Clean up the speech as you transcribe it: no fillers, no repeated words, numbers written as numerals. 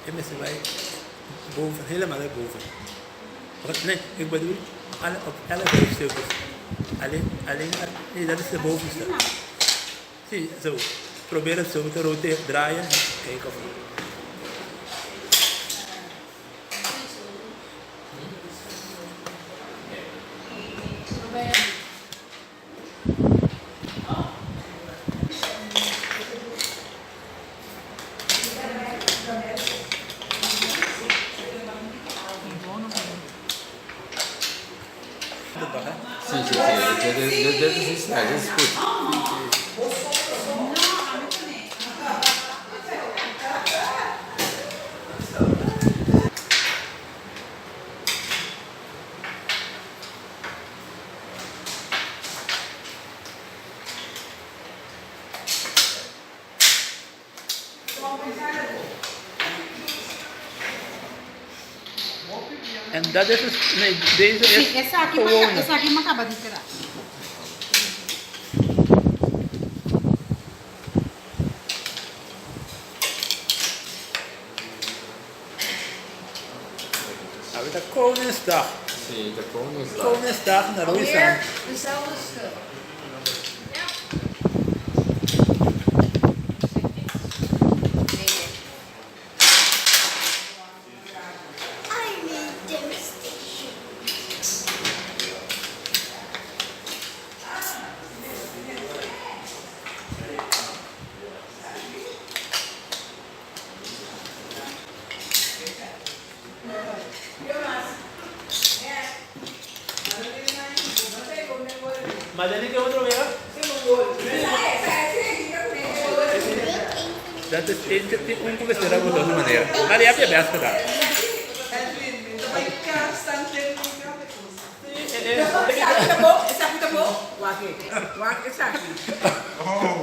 E mester bai boven, helemaal naar boven. Nee, ik bedoel alle, op alle vijf stukjes. Alleen, alleen, nee, dat is de bovenste. Zie, zo. Probeer het zo te roteren, draaien en kijken of... Si, si, si. Dit, dit is niet slecht, dit is goed. En dat is dus, nee, deze is Sí, esaki gewone. Esaki m'a kaba di traha. Awe ta Koningsdag. Sí, ta Koningsdag. Koningsdag na Roisan. Alweer dezelfde schil. Ja. Madeleine, ke otro bera? Dat is eentje tin un ku mester a gusta su manera. Maar die heb je best gedaan. eh. Esaki ta bon, esaki ta bon. Wak, wak esaki. Oh.